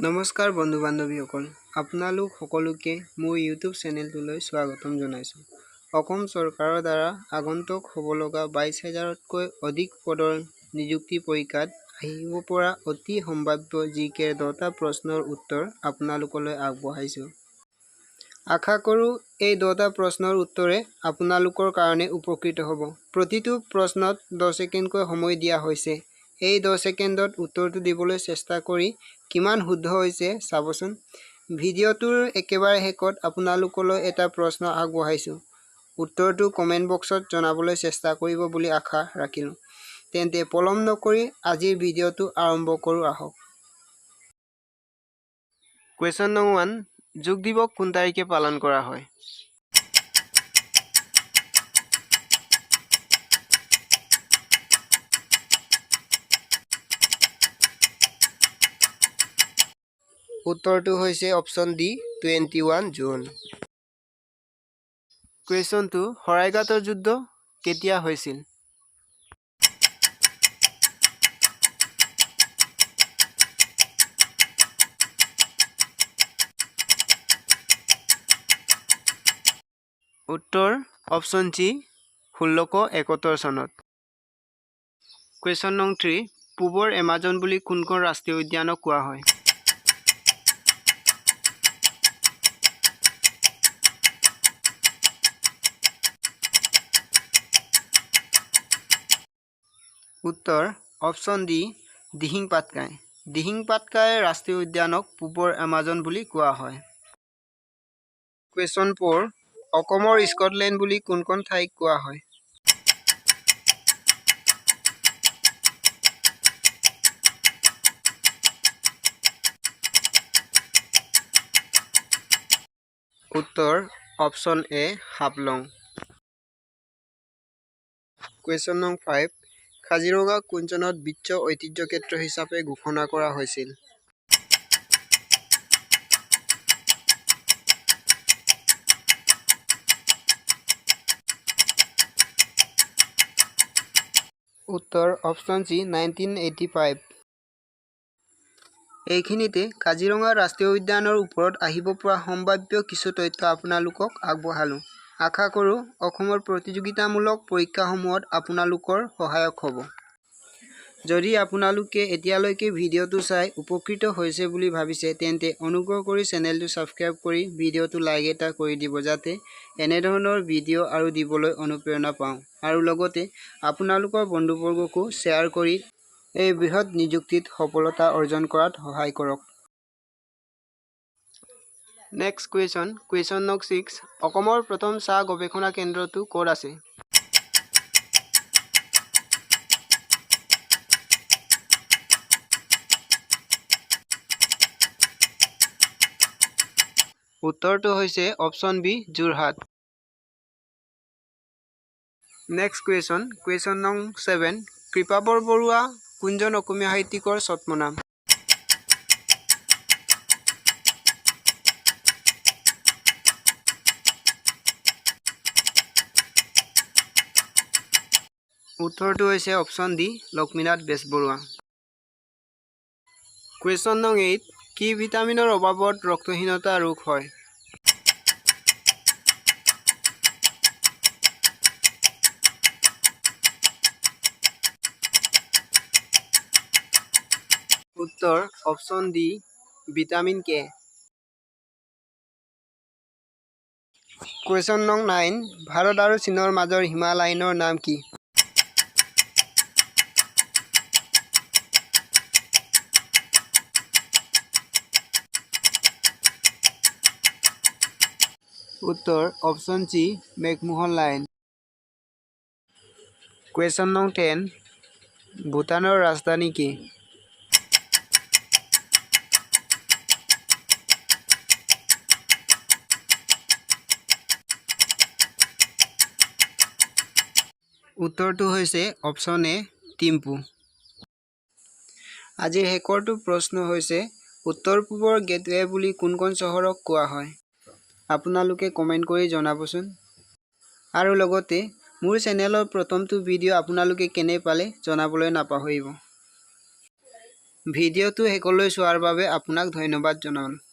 নমস্কাৰ বন্ধু বান্ধৱীসকল, আপোনালোক সকলোকে মোৰ ইউটিউব চেনেলটোলৈ স্বাগতম জনাইছোঁ। অসম চৰকাৰৰ দ্বাৰা আগন্তুক হ'ব লগা 22 হেজাৰতকৈ অধিক পদৰ নিযুক্তি পৰীক্ষাত আহিব পৰা অতি সম্ভাৱ্য জিকেৰ 10টা প্ৰশ্নৰ উত্তৰ আপোনালোকলৈ আগবঢ়াইছোঁ। আশা কৰোঁ এই 10টা প্ৰশ্নৰ উত্তৰে আপোনালোকৰ কাৰণে উপকৃত হ'ব। প্ৰতিটো প্ৰশ্নত 10 ছেকেণ্ডকৈ সময় দিয়া হৈছে। এই 10 ছেকেণ্ডত উত্তৰটো দিবলৈ চেষ্টা কৰি কিমান শুদ্ধ হৈছে চাবচোন। ভিডিঅ'টোৰ একেবাৰে শেষত আপোনালোকলৈ এটা প্ৰশ্ন আগবঢ়াইছোঁ। উত্তৰটো কমেণ্ট বক্সত জনাবলৈ চেষ্টা কৰিব বুলি আশা ৰাখিলোঁ। তেন্তে পলম নকৰি আজিৰ ভিডিঅ'টো আৰম্ভ কৰোঁ আহক। কুৱেশ্যন নং 1, যোগ দিৱস কোন তাৰিখে পালন কৰা হয়? উত্তৰটো হৈছে option D, 21 June. Question 2, শৰাইঘাটৰ যুদ্ধ কেতিয়া হৈছিল? উত্তৰ অপশ্যন চি, 1671 চনত। কুৱেশ্যন নং 3, পূবৰ এমাজন বুলি কোনখন ৰাষ্ট্ৰীয় উদ্যানক কোৱা হয়? উত্তৰ অপশ্যন ডি, দিহিং পাটকাই। দিহিং পাটকাই ৰাষ্ট্ৰীয় উদ্যানক পূবৰ এমাজন বুলি কোৱা হয়। কুৱেশ্যন 4, অসমৰ স্কটলেণ্ড বুলি কোনখন ঠাইক কোৱা হয়? উত্তৰ অপশ্যন এ, হাফলং। কুৱেশ্যন নং 5, কাজিৰঙাক কোন চনত বিশ্ব ঐতিহ্য ক্ষেত্ৰ হিচাপে ঘোষণা কৰা হৈছিল? উত্তৰ অপশ্যন চি, 1985। এইখিনিতে কাজিৰঙা ৰাষ্ট্ৰীয় উদ্যানৰ ওপৰত আহিব পৰা সম্ভাৱ্য কিছু তথ্য আপোনালোকক আগবঢ়ালোঁ। আশা কৰোঁ অসমৰ প্ৰতিযোগিতামূলক পৰীক্ষাসমূহত আপোনালোকৰ সহায়ক হ'ব। যদি আপোনালোকে এতিয়ালৈকে ভিডিঅ'টো চাই উপকৃত হৈছে বুলি ভাবিছে, তেন্তে অনুগ্ৰহ কৰি চেনেলটো ছাবস্ক্ৰাইব কৰি ভিডিঅ'টো লাইক এটা কৰি দিব, যাতে এনেধৰণৰ ভিডিঅ' আৰু দিবলৈ অনুপ্ৰেৰণা পাওঁ আৰু লগতে আপোনালোকৰ বন্ধুবৰ্গকো শ্বেয়াৰ কৰি এই বৃহৎ নিযুক্তিত সফলতা অৰ্জন কৰাত সহায় কৰক। নেক্সট কুৱেশ্যন, কুৱেশ্যন নং 6, অসমৰ প্ৰথম চাহ গৱেষণা কেন্দ্ৰটো ক'ত আছে? উত্তৰটো হৈছে option B, Jorhat. Next question, question নং 7, কৃপাবৰ বৰুৱা কোনজন অসমীয়া সাহিত্যিকৰ ছদ্মনাম? উত্তৰটো হৈছে option D, Lakshminath Bezbaruah. Question নং 8, কি ভিটামিনৰ অভাৱত ৰক্তহীনতা ৰোগ হয়? উত্তৰ option D, vitamin K. Question নং 9, ভাৰত আৰু চীনৰ মাজৰ সীমা লাইনৰ নাম কি? উত্তৰ option C, McMahon line. Question নং 10, ভূটানৰ ৰাজধানী কি? উত্তৰটো হৈছে অপশ্যন এ, থিম্পু। আজিৰ শেষৰটো প্ৰশ্ন হৈছে, উত্তৰ পূবৰ গেটৱে বুলি কোনখন চহৰক কোৱা হয়? আপোনালোকে কমেণ্ট কৰি জনাবচোন। আৰু লগতে মোৰ চেনেলৰ প্ৰথমটো ভিডিঅ' আপোনালোকে কেনে পালে জনাবলৈ নাপাহৰিব। ভিডিঅ'টো শেষলৈ চোৱাৰ বাবে আপোনাক ধন্যবাদ জনালোঁ।